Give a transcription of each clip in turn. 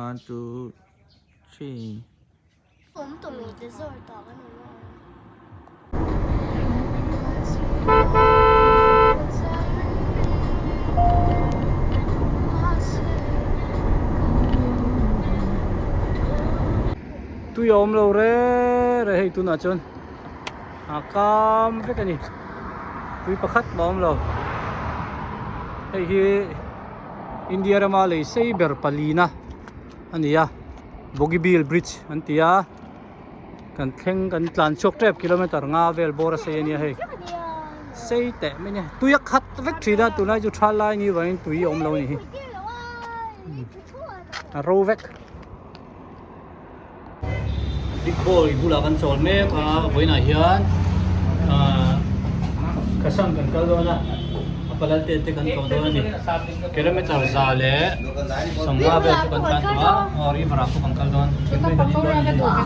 One, two, three. Awm tawh mai te zawr tak a ni maw? Tui a awm lo re re hei tunah chuan a kam vek a ni tui pakhat mah a awm lo hei hi. India rama lei sei ber palina a ni a Bogibeel bridge an ti a kan thleng kan tlan chhuak tep kilometer nga vel bawr a sei a nia hei sei teh mai nia tui a khat vek thin a tunlai chu tha lai ni vangin tui a awm lo a ni hi a ro vek. Big ball bulah kan chawl mek a vawiinah hian ahh khasang kan kal dawn a a palal te te kan tlawh dawn a ni kilometer za leh sawmnga vel chu kan tlan tawh a aw river ah pawh kan kal dawn thingpui kan in dawn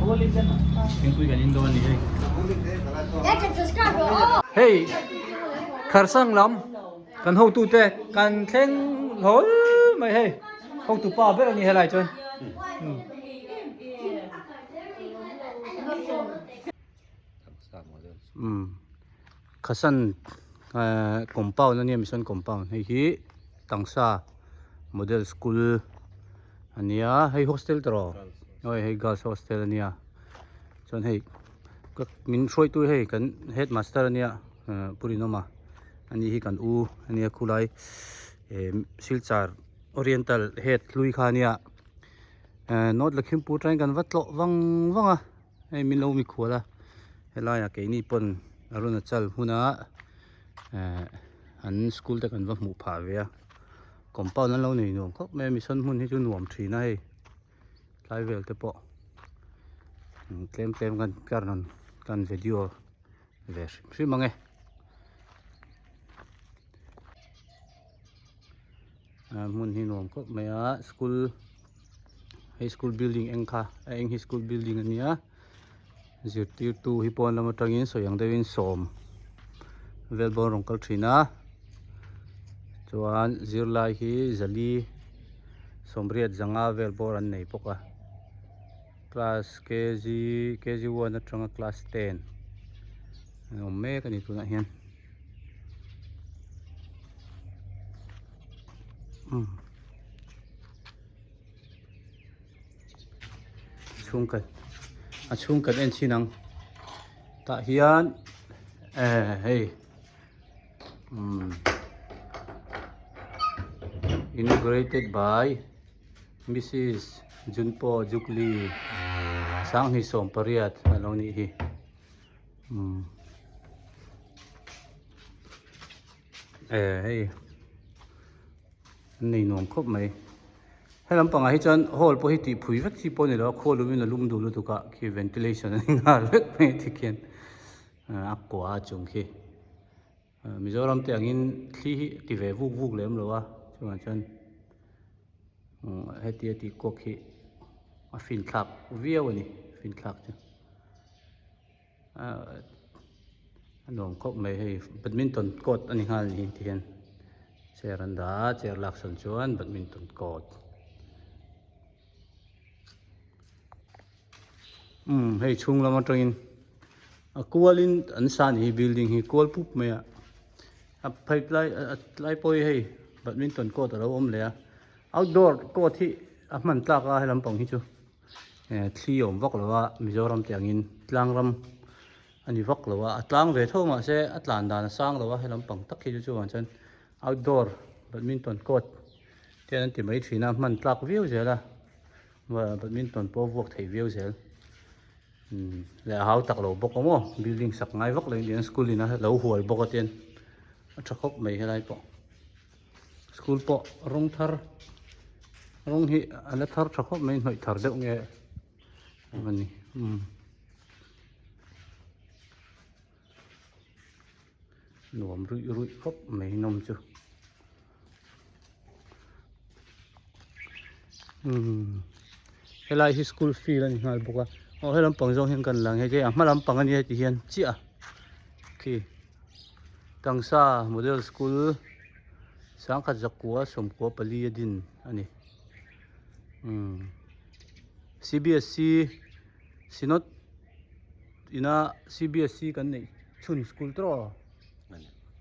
a ni thingpui kan in dawn a ni hei hei kharsang lam kan hotute kan thleng hlawl mai hei. Hotu pa ber a ni helai chuan. Umm Khasan compound a nia mission compound hei hi Tangsa model school a nia hei hostel tawh aw hei girls hostel a nia chuan hei min hruaitu hei kan headmaster a nia Pu Rinawma a ni hi kan u a nia khulai Silchar. Oriental head hlui kha ania North Lakhimpur atangin kan va tlawh vang vang a hei min lo mikhual a helaiah keini pawn Arunachal hmuna eh an school te kan va hmuh phah ve a compound an lo nei nuam khawp mai a mission hmun hi chu nuam thin a hei tlai vel te pawh tlem tlem kan kan rawn kan video ve hrim hrim ang e. Hmun hi nuam khawp mai a school hei school building eng kha a eng hi school building a nia zirtirtu hi pawn lam atangin sawi ang deuhin sawm vel bawm a rawn kal thin a chuan zirlai hi zali sawmriat zanga vel bawr an nei bawk a class kg kg one atanga class ten an awm mek a ni tunah hian. Chhung kan a chhung kan en chhin ang tah hian eh hei umm inaugurated by Mrs Junpo Jukli Sanghni 18 a lo nih hi. Umm eh hei an nei nuam khawp mai he lampangah hi chuan hall pawh hi tih phui vek chi pawh a ni lo a khawl awmin a lum duh lutuk a khi ventilation a ni nghal vek mai tikhian a kua a chung khi Mizoram te angin thli hi a ti ve vuk vuk lem lo a chuvang chuan hetia tih kuak hi a finthlak viau a ni finthlak chu. A nuam khawp mai hei badminton court a ni nghal ni ti hian chair an dah a chair lak sawn chuan badminton court umm hei chhung lam atangin a kualin an sa a ni hi building hi kual pup mai a a phei lai a tlai pawh hi hei badminton court a lo awm leh a outdoor court hi a hman tlak a helam pang hi chu. Eh thli a awm vak lo a Mizoram te angin tlang ram a ni vak lo a a tlang ve tho mahse a tlan dan a sang lo a he lampang tak hi chu chuvang chuan outdoor badminton court te an ti mai thin a hman tlak viau zel a badminton pawh a vuak thei viau zel umm leh a hau tak lo bawk a maw building sak ngai vak lo in school in a lo hual bawk a tian a tha khawp mai helai pawh. School pawh rawng thar rawng hi a la thar tha khawp mai hnawih thar deuh nge a ni umm nuam ruih ruih khawp mai nawm chu umm helai hi school field a ni nghal bawk a aw he lampang zawng hian kan lang hei a hma lampang a nia ti hian chiah khi. Tangsa Model School 1994 a din a ni. Umm CBSE Synod ina CBSE kan neih chhun school tawh aw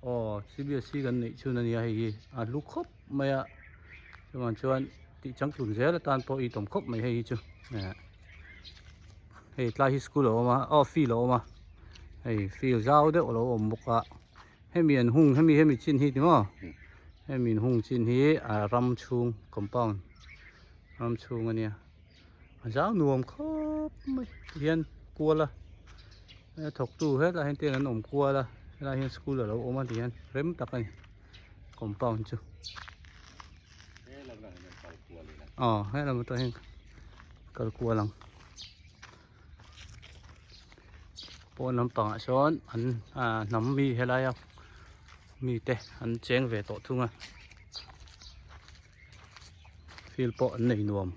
aw CBSE kan neih chhun ania hei hi a hlu khawp mai a chuvang chuan tih changtlun zel atan pawh i tawm khawp mai hei hi chu hei tlai hi school a awm a aw field a awm a hei field zau deuh a lo awm bawk a hemi an hung hemi hemi chin hi timaw hemi an hung chin hi a ram chhung compound ram chhung a nia a zau nuam khawp mai tihian kual a thawktu hetlai hian ten an awm kual a helai hian school a lo awm a tihian rem tak a ni compound chu aw helam atang hian kal kual ang. Pawn lampangah sawn an ah hnam mi helaia mite an cheng ve tawh thung a field pawh an nei nuam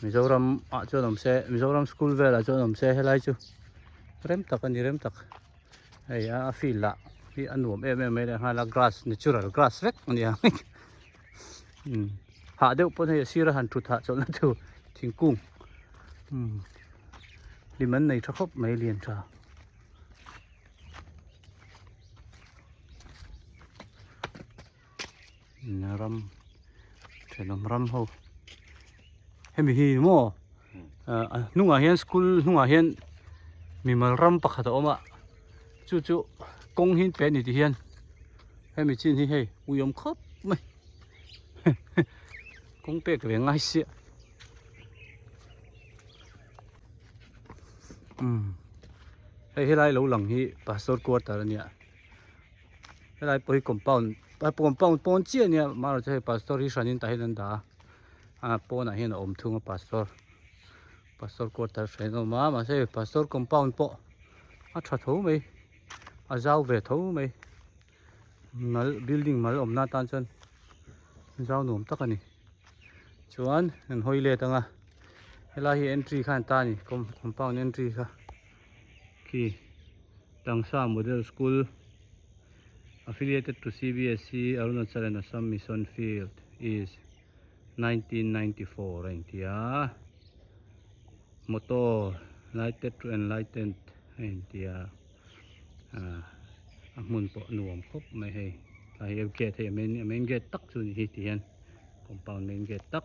Mizoram ah chuan awm se Mizoram school velah chuan awm se helai chu rem tak a ni rem tak hei a field lah hi a nuam em em mai leh nghal a grass natural grass vek a ni a umm hah deuh pawn hei a sira han thut hah chawlhna tur thingkung umm hlim an nei tha khawp mai lian tha. Ram thenawm ram ho hemi hi maw a hnungah hian school hnungah hian mimal ram pakhat a awm a chu chu kawng hi pe a ni ti hian hemi chin hi hei ui awm khawp mai kawng pek ve ngai sia umm hei helai lo lang hi pastor quarter a nia. Helai pawh hi compound compound pawn chiah ania amaherawhchu hei pastor hi hranin tah hian an dah a ah pawnah hian a awm thung a pastor pastor quarter hranin a awm a mahse hei pastor compound pawh a tha tho mai a zau ve tho mai mal building mal awmna atan chuan zau nuam tak a ni chuan an hawi let ang a helai hi entry kha an ta a ni compound entry kha. Khi Tangsa Model School affiliated to CBSE Arunachal and Assam Mission Field is 1994 a inti a motto lighted to enlightened a inti a ah a hmun pawh nuam khawp mai hei tlai hi gate hei a main a main gate tak chu a ni hi ti hian compound main gate tak.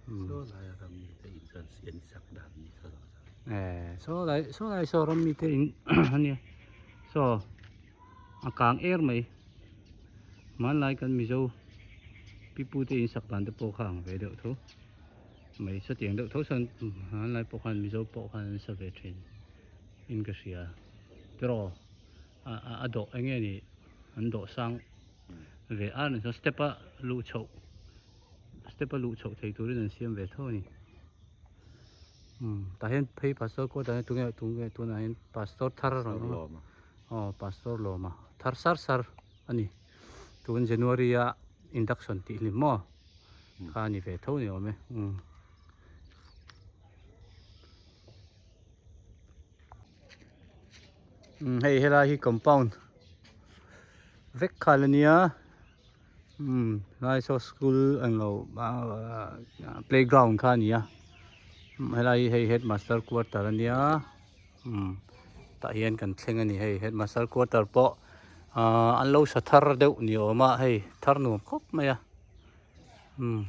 Saw laia ram mite in chuan an sak dan ni kha lo chuan. Eh saw lai saw lai saw ram mite in ania saw a kang er mai hmanlai kan mizo pipu te in sak dan te pawh kha ang ve deuh tho mai satiang deuh tho chuan hmanlai pawh khan mizo pawh khan an sa ve thin in ka hria tiraw a a dawh eng nge ni an dawh sang ve a ni chuan step a luh chhoh step a luh chhoh thei turin an siam ve tho a ni umm tah hian phei pastor kawt ah hian tunge tunge tunah hian pastor thar a rawn awm a aw pastor lawma thar sar sar a ni tun january a induction tih hlim maw kha a ni ve tho ni awm e umm. Hei helai hi compound vek khal ania umm helai saw school englo ahh playground kha ania helai hi hei headmaster quarter ania umm tah hian kan thleng ani hei headmaster quarter pawh ahh an lo sa thar deuh ni awm a hei thar nuam khawp mai a umm.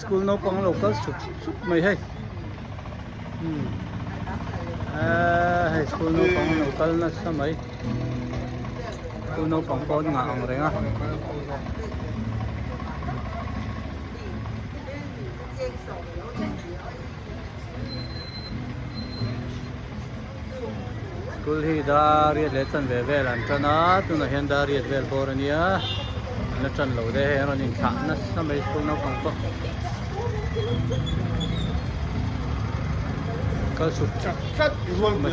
School naupang lo kal sup sup mai hei eee hei school naupang lo kal nasa mai school naupang pawh an ngah ang reng a. School hi dar riat leh chanve vel an tan a tunah hian dar riat vel bawr a nia an la tan lo de hei an rawn inthlah nasa mai school naupang pawh kal chhuk chak mai.